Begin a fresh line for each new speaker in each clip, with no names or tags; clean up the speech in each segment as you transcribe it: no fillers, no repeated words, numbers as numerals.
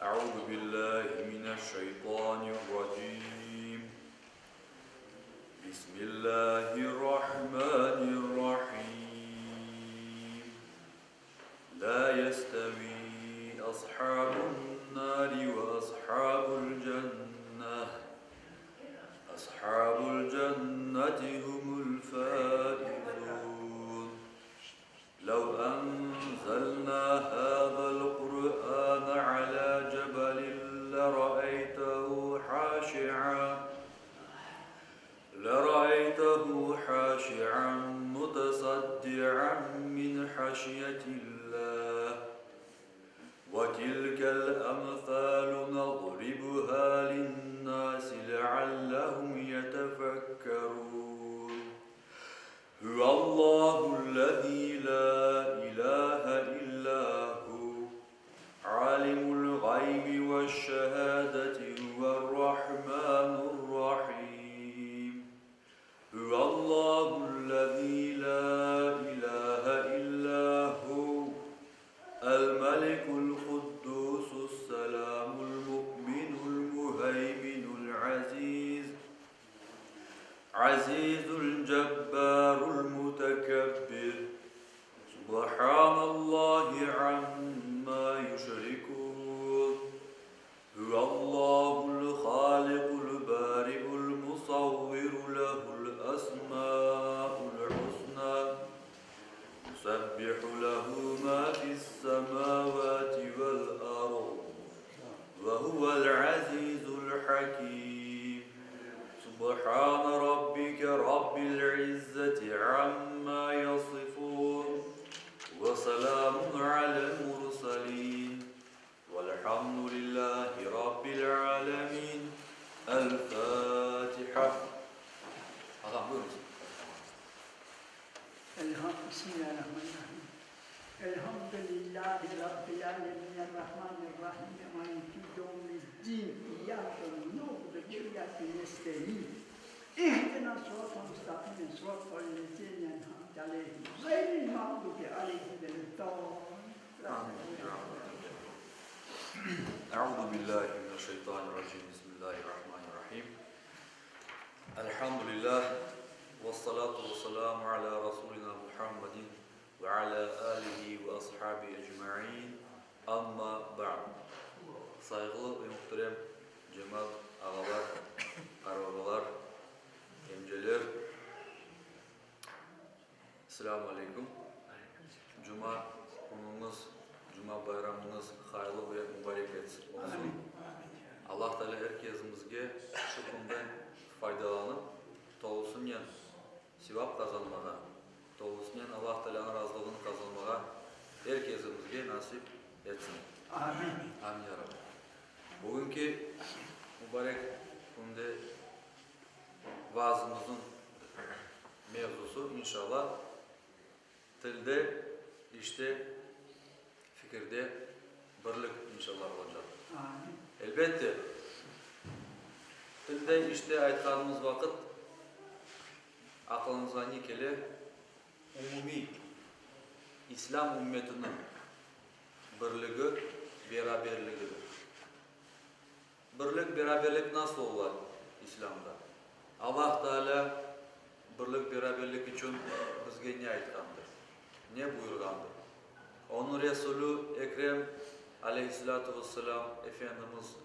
Euzu billahi mineşşeytanirracim. Bismillahirrahmanirrahim. La yestevi ashabun nari ve ashabul cenneh. Ashabul cenneti humul faizun. Lev enzelna hazel Qur'ane ala cebelin lera'eytehu haşi'an lera'eytehu haşi'an mutesaddi'an min haşyetillah. Ve tilkel emsalu nadribuha linnasi leallehum yetefekkerun. Huvallahu-llezî lâ ilâhe illâ hu, âlimul gaybi veş-şehâdeti huver-rahmânur-rahîm. Huvallahu-llezî lâ ilâhe illâ hu, el-melikul-kuddûsus-selâmul-mu'minul-muheyminul-azîz, Azizul-Cebbarul-Mutekebbir, Subhanallahi amma yüşrikûn, Huvallohul-Haliqul-Bari'ul-Musavviru lehul-esmâul-husnâ, Yusebbihu lehu mâ fis-semâvâti vel-ard, ve huvel-azizul-hakîm. Subhane rabbike rabbil izzeti amma yasifun ve selamun alel murselin velhamdülillahi rabbil alemin. El Fatiha. Ağam, buyurıñız.
Bismillahirrahmanirrahim. Elhamdülillahi Rabbil alemin Errahmanirrahim Maliki yevmiddin İyyâke na'budu ve iyyâke nesta'in İhdina sıratal müstakim sıratal lezîne en'amte aleyhim gayril mağdubi aleyhim veleddâllin
Euzu billahi mineşşeytanirracim. Bismillahirrahmanirrahim. Elhamdülillah ve salatu ve selamu ala Rasulina Muhammedin Ve alâ âlihi ve ashâbihi ecmaîn, amma ba'd. Sayğılı ve muhterem cemaat, ağalar, qarbabalar, emceler, Selâmu aleyküm. Cuma künüñiz, cuma bayramıñız hayırlı ve mubarek olsun. Allah Teala er kesimizge şu künden faydalanıp, tolusınen Sevap qazanmağa, tolusınen Allah Taalânıñ razılığını qazanmağa er kesimizge nasip etsin.
Amin.
Amin, ya Rabbi. Bugünki mubarek künde vaazımıznıñ mevzusı, inşallah, tilde, işte, fikirde birlik, inşallah, olacaq.
Amin.
Elbette, tilde, işte aytqanımız vaqıt aqılımızğa ne kele? Umumiy İslâm ümmetiniñ birligi, beraberligidir. Birlik, beraberlik nasıl ola İslâmda? Allah Taalâ birlik, beraberlik içün bizge ne aytqandır? Ne buyurğandır? Onıñ Resulü Ekrem, aleyhissalâtu vesselâm, Efendimiz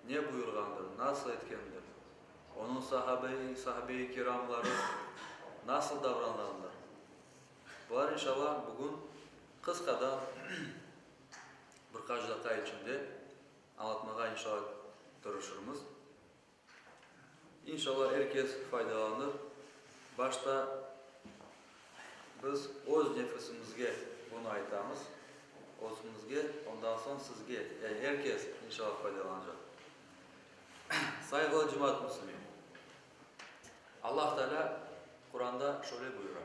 ne buyurğandır, nasıl etkendir? Onıñ sahabe-i, sahabe-i kiramları nasıl davranğanlar? Bular, inşallah, bugün qısqadan bir qaç daqqa içinde añlatmağa, inşallah, tırışırmız. İnşallah, er kes faydalanır. Başta biz öz nefisimizge bunı aytamız, özümizge, ondan soñ sizge, yani er kes, inşallah, faydalanacaq. Sayğılı cemaat müslimi! Allah Teala Quranda şöyle buyura,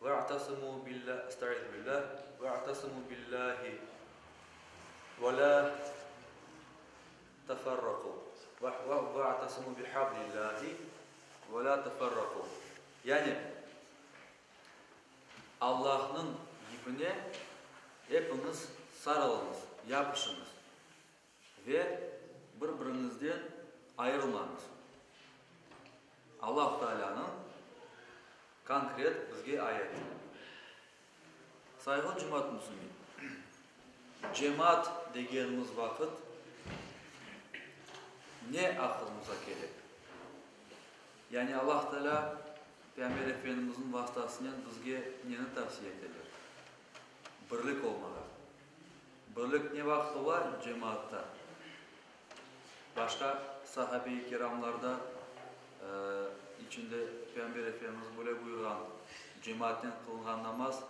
Ve'tasimu billah, estaizu billah, Ve'tasimu billahi ve la teferraku ve'tasimu bihablillahi ve la teferraku. Yani Allahnıñ yipine epiñiz sarılıñız, yapışıñız. Ve bir-biriñizden ayırılmañız. Allahu Taalânıñ konkret bizge ayeti. Sayğılı cemaat müslümin, cemaat degenimiz vaqıt ne aqılımıza kele? Yani Allah Teala Peyğamber Efendimizniñ vastasınen bizge neni tavsiye eteler? Birlik olmağa. Birlik ne vaqıt ola? Cemaatta. Başqa sahabe-i kiramlarda içinde Peyğamber Efendimiz böyle buyurğan, Cemaatnen qılınğan namaz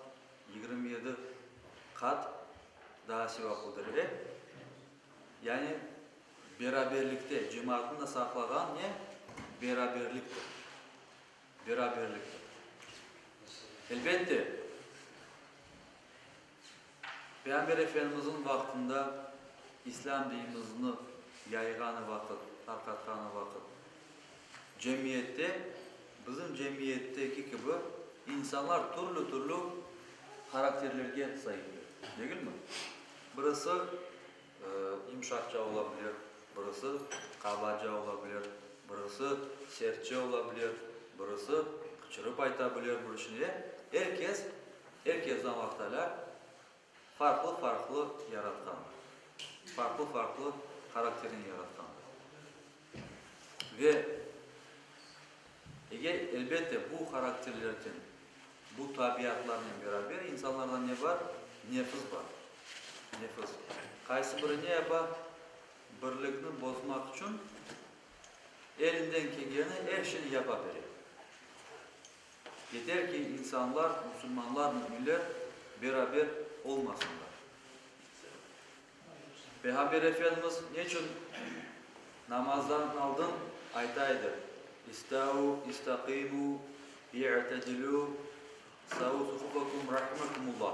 27 qat daa sevaplıdır. E? Yani beraberlikte, cemaatnı da saqlağan ne? Beraberliktir. Beraberliktir. Elbette, Peyğamber Efendimizniñ vaqtında İslâm dinimizni yayğanı vaqıt, tarqatqanı vaqıt, cemiyette, bizim cemiyetteki kibi, insanlar türlü-türlü harakterlerge saipler, degilmi? Birisi yımşaqça ola bilir, birisi qabaca ola bilir, birisi sertçe ola bilir, birisi qıçırıp ayta bilir bir işini. Er kes, er kesni Allah Teala farqlı-farqlı yaratqan, farqlı-farqlı harakternen yaratqandır. Ve eger, elbette, bu harakterlerden, bu tabiatlarnen beraber insanlarda ne bar? Nefis bar. Nefis. Qaysı biri ne yapa? Birlikni bozmaq içün elinden kelgeni er şeyni yapa bere. Yeter ki, insanlar, musulmanlar, müminler beraber olmasınlar. Peyğamber Efendimiz neçün namazdan aldın ayta edi, İstau, istaqimu, i'tedilû, savu sufufakum rahimekumullah.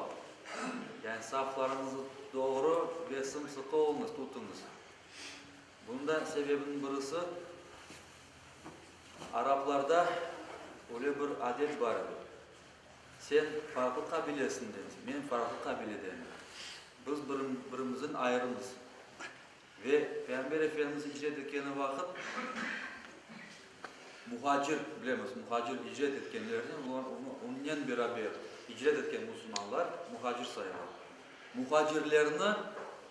Yani saflarıñızı doğru ve sımsıqı oluñız, tutuñız. Bunıñ da sebebiniñ birisi, araplarda öyle bir adet bar edi, sen farqlı qabilesindensiñ, men farqlı qabiledenim, biz bir-birimizden ayrımız. Ve Peyğamber Efendimiz icret etkeni vaqıt, muhacir, bilemiz, muhacir icret etkenlernen, onen beraber icret etken musulmanlar muhacir sayıla. Muhacirlerni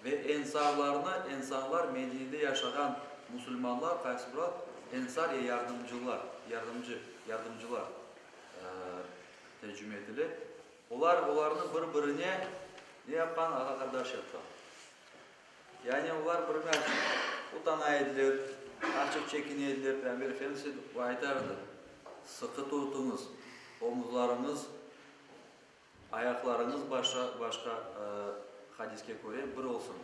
ve ensarlarnı, ensarlar, Medinede yaşağan musulmanlar, qaysı bir ad, ensar ya yardımcılar, yardımcı, yardımcılar tercüme etile. Olar olarnı bir-birine ne yapqan? Ağa-qardaş yapqan. Yani olar birine utana ediler, açıq çekine ediler. Peyğamber Efendimiz aytar edi, Sıqı tutuñız, omuzlarıñız, Ayaqlarıñız başqa, başqa hadiske köre bir olsun.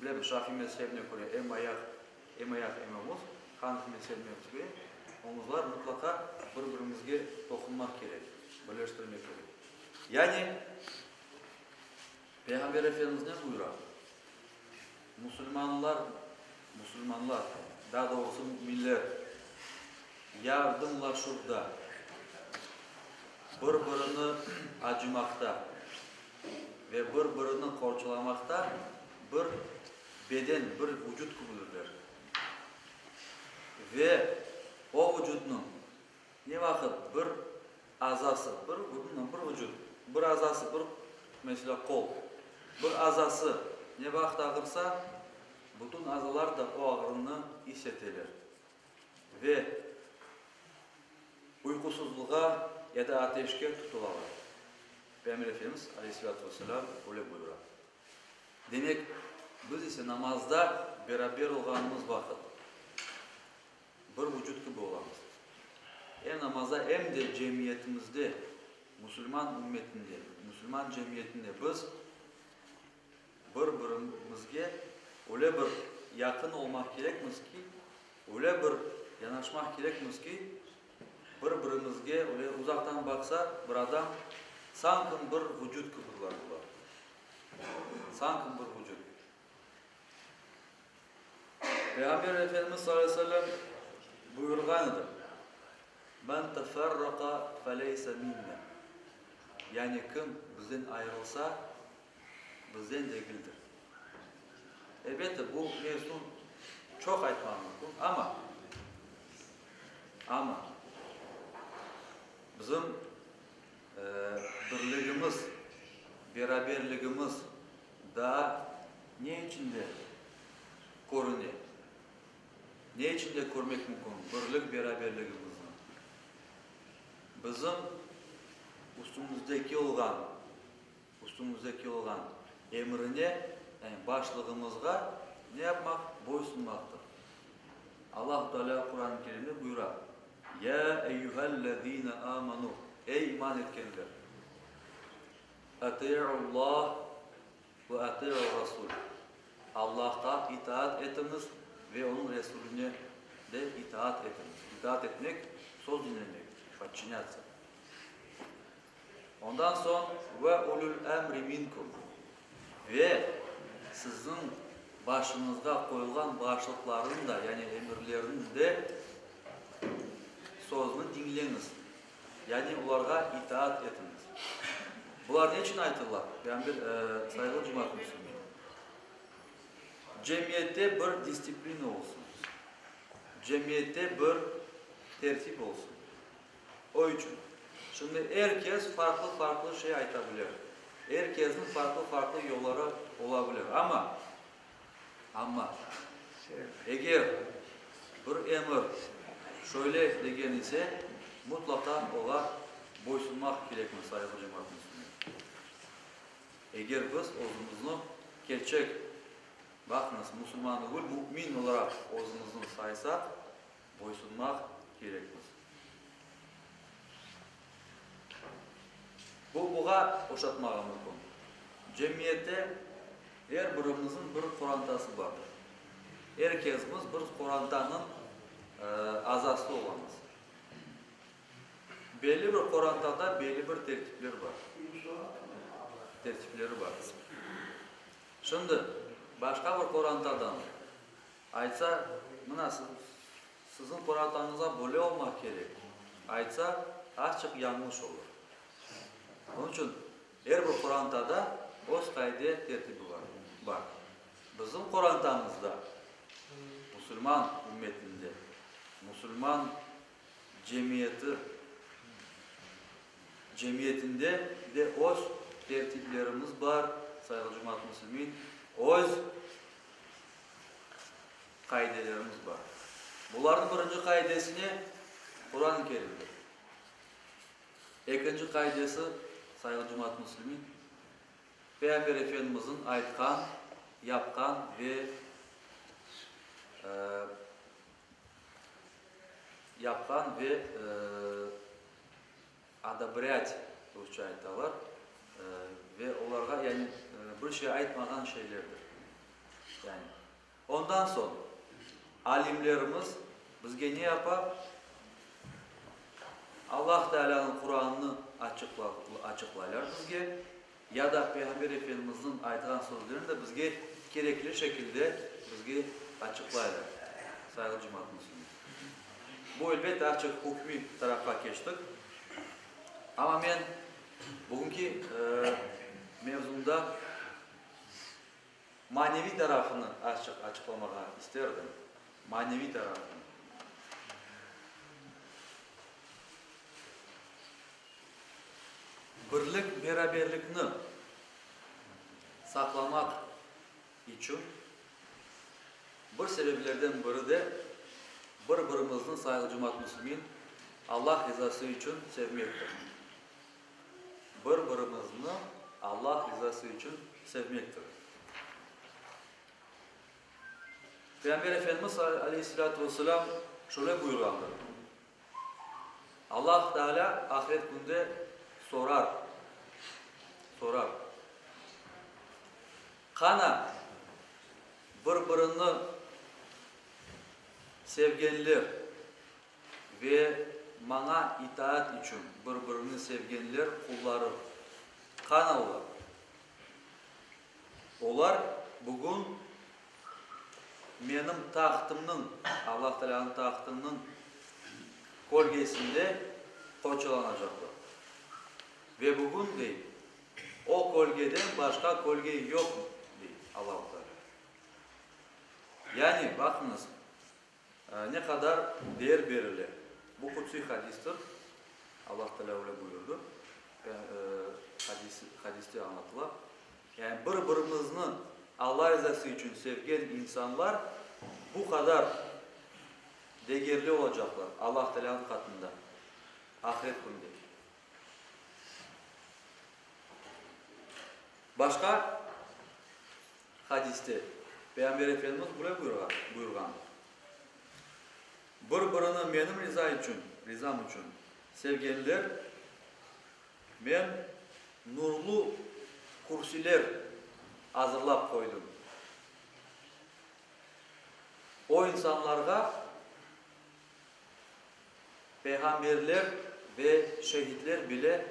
Bilemiz, Şafiy mezhebine köre em ayaq, em ayaq, em omuz, Hanfi mezhebine köre omuzlar mıtlaqa bir-birimizge toqunmaq kerek, birleştirmek kerek. Yani, Peyğamber Efendimiz ne buyura? Musulmanlar, musulmanlar, daa doğrusı müminler yardımlaşuvda, bir-birini acımaqta ve bir-birini qorçalamaqta bir beden, bir vucut kibidirler. Ve o vucutnıñ Ne vaqıt bir azası, bir, bir vucut, bir azası, bir, meselâ, qol, bir azası ne vaqıt ağırsa, bütün azalar da o ağrını is eteler ve uyqusızlığa ya da ateşke tutulalar. Peyğamber Efendimiz, aleyhissalâtu vesselâm, öyle buyura. Demek, biz ise namazda beraber olğanımız vaqıt, Bir vucut kibi olamız. Em namazda, em de cemiyetimizde, musulman ümmetinde, musulman cemiyetinde biz bir-birimizge öyle bir yaqın olmaq kerekmiz ki, öyle bir yanaşmaq kerekmiz ki, bir-birimizge öyle uzaqtan baqsa bir adam, sanki bir vucut kibidirler bular. Sanki bir vucut. Peyğamber Efendimiz salâ aleyhi ve sellem buyurğan edi, Men teferraqa feleyse minna, yani kim bizden ayırılsa, bizden degildir. Elbette, bu mevzunı çoq aytmaq mümkün, amma, amma bizim birligimiz, beraberligimiz daa ne içinde körüne? Ne içinde körmek mümkün birlik, beraberligimizni? Bizim üstümizdeki olğan, üstümizdeki olğan emrine, yani başlığımızğa ne yapmaq? Boysunmaqtır. Allahu Teala Quran-ı Kerimde buyura, Ya eyyühellezine amanu, Ey iman etkenler! Ati'ullah ve ati'ur rasul, Allahqa itaat etiñiz ve Onıñ Resulüne de itaat etiñiz. İtaat etmek, söz diñlemek, podçinâtsa. Ondan soñ, ve ulul emri minkum, ve siziñ başıñızğa qoyulğan başlıqlarnıñ da, yani emirlerniñ de sözüni diñleñiz, yani olarğa itaat etiñiz. Bular ne içün aytıla, Peyğamber, sayğılı cemaat musulmanı? Cemiyette bir distiplina olsun, cemiyette bir tertip olsun. O içün, şimdi er kes farqlı-farqlı şey ayta bilir, er kesniñ farqlı-farqlı yolları ola bilir, amma, amma, eger bir emir şöyle degen ise, mutlaqa oğa boysunmaq kerekmiz, sayğılı cemaat musulmanları. Eger biz özümizni kerçek, baqıñız, musulman degil, mümin olaraq özümizni saysaq, boysunmaq kerekmiz. Bu buğa oşatmağa mümkün. Cemiyette er birimizniñ bir qorantası bardır. Er kesimiz bir qorantanıñ azası olamız. Belli bir qorantada belli bir tertipler bar. Tertipleri bar. Şimdi başqa bir qorantadan Aytsa, mına, siziñ qorantañızğa böyle olmaq kerek, aytsa, azçıq yañlış olur. Onıñ içün er bir qorantada öz qaide, tertibi bar. Bar. Bizim qorantamızda, musulman ümmetinde, musulman cemiyeti, cemiyetinde de öz tertiplerimiz bar, sayğılı cemaat muslimin, öz qaidelerimiz bar. Bularnıñ birinci qaidesi ne? Quran-ı Kerimdir. Ekinci qaidesi, sayğılı cemaat muslimin, Peyğamber Efendimizniñ aytqan, yapqan ve yapqan ve odobrât, rusça aytalar, ve olarğa, yani, bir şey aytmağan şeylerdir. Yani, ondan soñ alimlerimiz bizge ne yapa? Allah Tealânıñ Quranını açıqlaylar bizge, ya da Peyğamber Efendimizniñ aytqan sözlerini de bizge kerekli şekilde bizge açıqlaylar. Sayğılı cemaat musulmanları. Bu, elbette, azçıq hukmiy tarafqa keçtik. Amma men bugünki mevzumda Maneviy tarafını azçıq açıqlamağa isterdim. Maneviy tarafını. Birlik, beraberlikni saqlamaq içün bir sebeplerden biri de bir-birimizni, sayğılı cemaat müslimin, Allah rizası içün sevmektir. Bir-birimizni Allah rizası içün sevmektir. Peyğamber Efendimiz aleyhissalâtu vesselâm şöyle buyurğandır, Allah Tealâ ahiret künde sorar, sorar, Qana, bir-birini sevgenler Ve Maña itaat içün bir-birini sevgenler qullarım, qana olar? Olar bugün Menim tahtımnıñ, Allah Taalânıñ tahtınıñ, kölgesinde qorçalanacaqlar. Ve bugün, dey, o kölgeden başqa kölge yoq, dey Allah Taalâ. Yani, baqıñız, ne qadar değer berile. Bu qutsiy hadistir, Allah Teala öyle buyurdı, hadiste añlatıla. Yani bir-birimizni Alla rizası içün sevgen insanlar bu qadar degerli olacaqlar Allah Tealanıñ qatında, ahiret künde. Başqa hadiste Peyğamber Efendimiz böyle buyurğandır, Bir-birini menim riza içün, rizam içün sevgenler, men nurlu kürsüler azırlap qoydım. O insanlarğa peyğamberler ve şehitler bile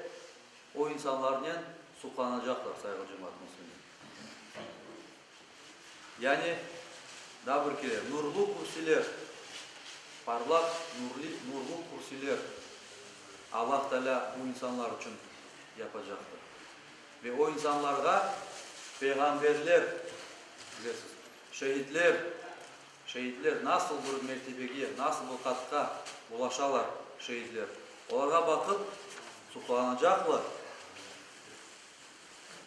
o insanlarnen suqlanacaqlar, sayğılı cemaat muslimin. Yani, daa bir kere, nurlu kürsüler, parlaq nurlu kürsüler Allah Teala bu insanlar içün yapacaqtır. Ve o insanlarğa peyğamberler, bilesiz, şehitler, şehitler nasıl bir mertebege, nasıl bir qatqa ulaşalar şehitler, olarğa baqıp suqlanacaqlar.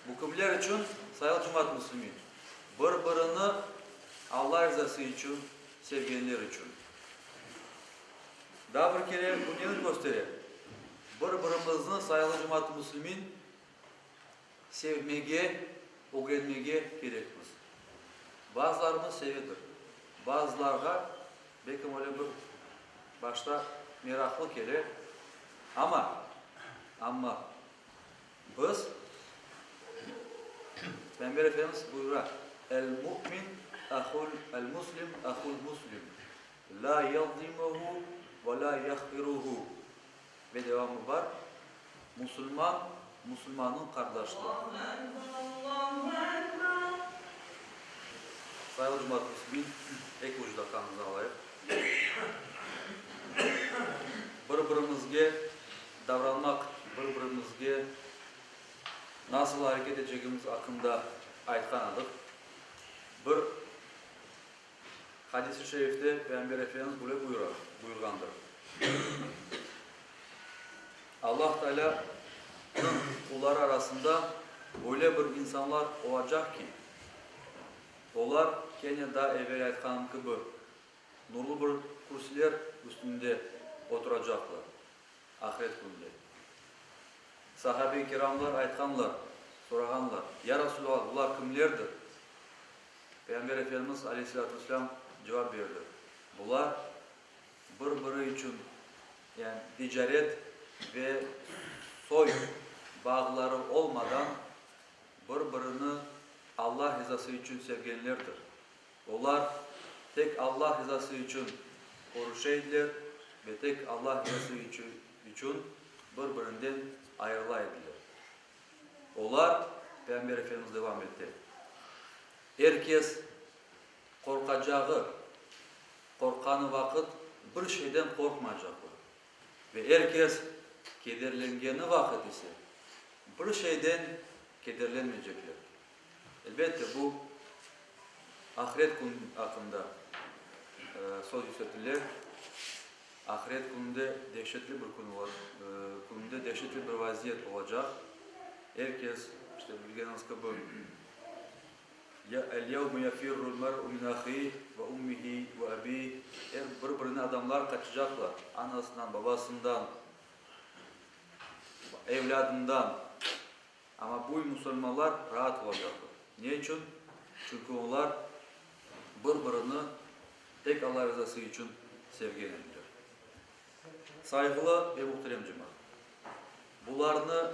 Bu kimler içün, sayıl cemaat müslimin? Bir-birini Alla rizası içün sevgenler içün. Daa bir kere bu neni köstere? Bir-birimizni, sayılı cemaat müslimin, sevmege ögrenmege kerekmiz. Bazılarımız sevedir, bazılarğa belkim öyle bir başta meraqlı kele, amma, amma biz, Peyğamber Efendimiz buyura, El-mu'min ahul el-muslim ahul muslim, la yazlimuhu ve la yahqiruhu. Ve devamı bar, Musulman, musulmannıñ qardaşıdır. Sayılı cemaat muslimin, eki uc daqqamıznı alayıq. Bir-birimizge davranmaq, bir-birimizge nasıl areket etecegimiz aqqında aytqan edik. Bir Hadis-i şerifte Peyğamber Efendimiz böyle buyura, buyurğandır, Allah Tealânıñ qulları arasında öyle bir insanlar olacaq ki, olar, kene daa evel aytqanım kibi, nurlu bir kürsüler üstünde oturacaqlar ahiret kününde. Sahabe-i kiramlar aytqanlar, sorağanlar, Ya Resulallah, bular kimlerdir? Peyğamber Efendimiz aleyhissalâtu vesselâm cevap berdi, Bular bir-biri içün, yani ticaret ve soy bağları olmadan bir-birini Allah rizası içün sevgenlerdir. Olar tek Allah rizası içün körüşe ediler ve tek Allah rizası içün bir-birinden ayırıla ediler. Olar, Peyğamber Efendimiz devam ete, er kes qorqacağı, qorqqanı vaqıt bir şeyden qorqmaycaqlar ve er kes kederlengeni vaqıt ise bir şeyden kederlenmeycekler. Elbette, bu ahiret kün aqqında söz yürsetile. Ahiret kününde dehşetli bir kün kününde dehşetli bir vaziyet olacaq. Er kes, işte, bilgeniñiz kibi, El-yevme yefirrul mer'u min ahih ve ummihi ve abih, er bir-birine adamlar qaçacaqlar, anasından, babasından, evlâdından. Amma bu musulmanlar raat olacaqlar. Ne içün? Çünki olar bir-birini tek Alla rizası içün sevgen ediler. Sayğılı ve muhterem cemaat! Bularnı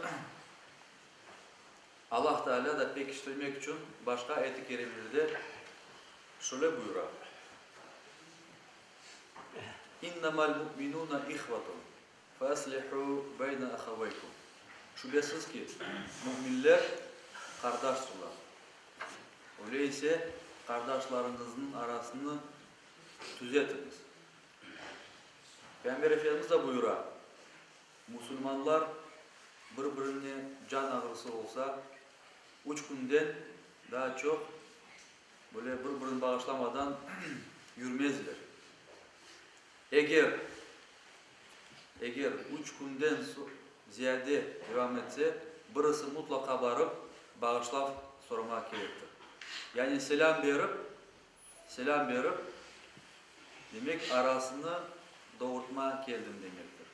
Allah Teala da pekiştirmek içün başqa ayet-i kerimelerde şöyle buyura, İnnemal mu'minune ihvetun. Feaslihû beyne ahaveykum, Şübesiz ki, müminler qardaştırlar. Öyle ise, qardaşlarıñıznıñ arasını tüzetiñiz. Peyğamber Efendimiz de buyura, Musulmanlar bir-birine can ağrısı olsa, üç künden daa çoq. Böyle bir-birini bağışlamadan yürmezler. Eger üç künden ziyade devam etse, birisi mutlaqa barıp bağışlav soramaq kerektir. Yani selâm berip, demek arasını doğurtma keldim demektir.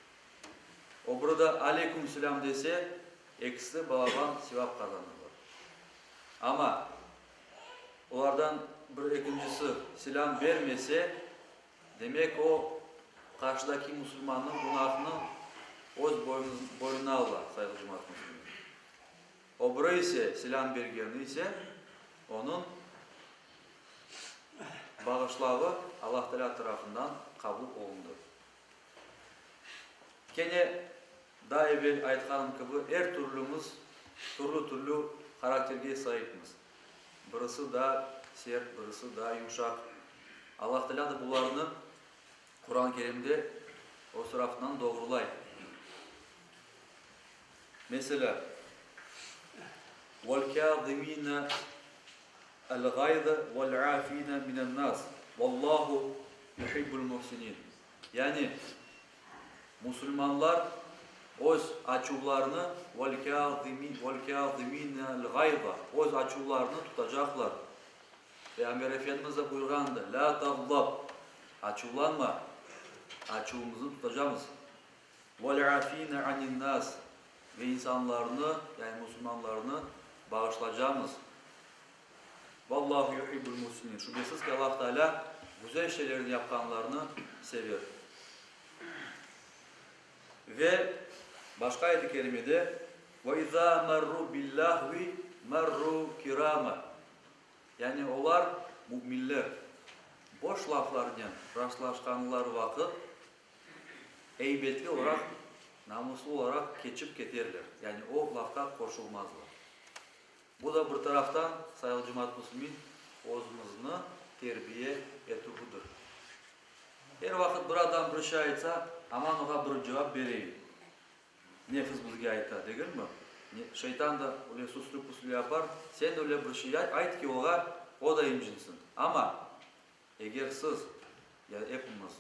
O biri de aleyküm selâm dese, ekisi balaban sevap qazanırlar. Amma olardan bir ekincisi selâm bermese, demek o qarşıdaki musulmannıñ günahını öz boynuna ala, sayğılı cemaat musulmanı. O biri ise, selâm bergeni ise, onıñ bağışlavı Allah Teala tarafından qabul olundı. Kene daa evel aytqanım kibi, er türlümüz türlü-türlü harakterge saipmiz. Birisi daa sert, birisi daa yumşaq. Allah Teala da bularnı Quran-ı Kerimde öz tarafından doğrulay. Meselâ, Vel-kâzimîne el-gayza vel-âfîne minen-nâs, vallâhu yuhibbul muhsinîn. Yani, musulmanlar öz açuvlarını vel-kâzimîne el-gayza, öz açuvlarını tutacaqlar. Peyğamber Efendimiz de buyurğandı, Lâ tağdab, açuvlanma, açuvımıznı tutacamız. Vel-âfîne anin-nâs, ve insanlarnı, yani musulmanlarnı bağışlacamız. Vallahu yuhibbul muhsinin. Şübesiz ki, Allah Teala güzel şeylerni yapqanlarnı sever. Ve başqa ayet-i kerimede, Ve izâ merrû billâhvi merrû kirâma. Yani olar, müminler, boş laflarnen rastlaşqanları vaqıt, eybetli olaraq, namuslı olaraq keçip keterler, yani o lafqa qoşulmazlar. Bu da bir taraftan, sayğılı cemaat muslimin, özümizni terbiye etüvidir. Er vaqıt bir adam bir şey aytsa, aman oña bir cevap bereyim, nefis bizge ayta, degilmi? Şeytan da öyle suslu-puslu yapar, sen de öyle bir şey ayt ki oña, o da incınsın. Amma eger siz, ya epimiz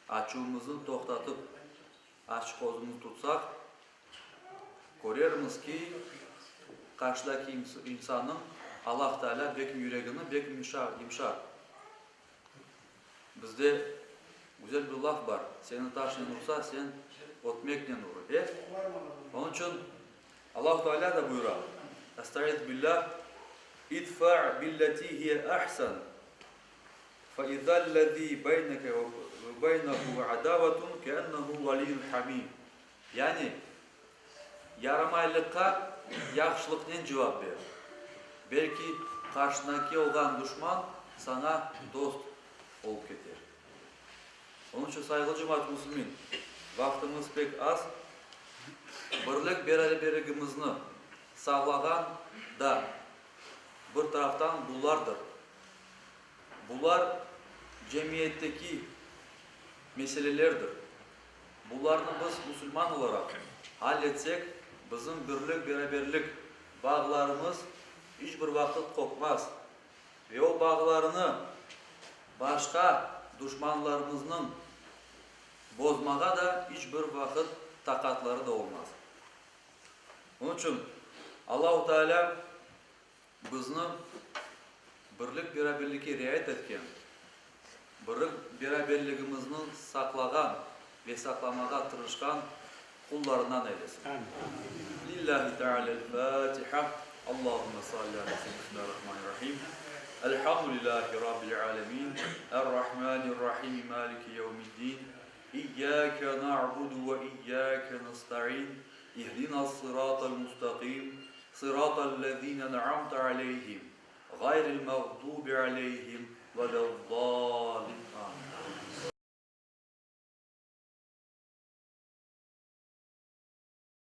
açuvımıznı toqtatıp, açıq özümizni tutsaq, körermiz ki, qarşıdaki insannıñ Allah Teala bek yüregini bek yımşar. Bizde güzel bir laf bar, Seni taşnen ursa, sen ötmeknen ur. E? Onıñ içün Allah Teala da buyura, Estaizu billah, İdfa billeti hiye ahsan, fe izallezî beyneke ve beynehu adavetun keennehu veliyyun hamim. Yani, yaramaylıqqa yahşılıqnen cevap ber. Belki qarşındaki olğan duşman saña dost olıp keter. Onıñ içün, sayğılı cemaat muslimin, vaqtımız pek az. Birlik beraberligimizni sağlağan da bir taraftan bulardır. Bular cemiyetteki meselelerdir. Bularnı biz musulman olaraq al etsek, bizim birlik-beraberlik bağlarımız iç bir vaqıt qopmaz ve o bağlarnı başqa duşmanlarımıznıñ bozmağa da iç bir vaqıt taqatları da olmaz. Onıñ içün Allahu Teala bizni birlik-beraberlikke riayet etken, birlik-beraberligimizni saqlağan ve saqlamağa tırışqan qullarından eylesin. Lillahi Teala'l-Fatiha. Allahümme salli ala seyyidina Bismillahirrahmanirrahim. Elhamdülillahi Rabbil alemin. Errahmanirrahim. Maliki yevmiddin. İyyâke na'budu ve iyyâke nesta'in. İhdinas-sıratal mustaqim. Sıratal-lezîne en'amte aleyhim. Gayril mağdubi aleyhim ve led-dâllin. Amin.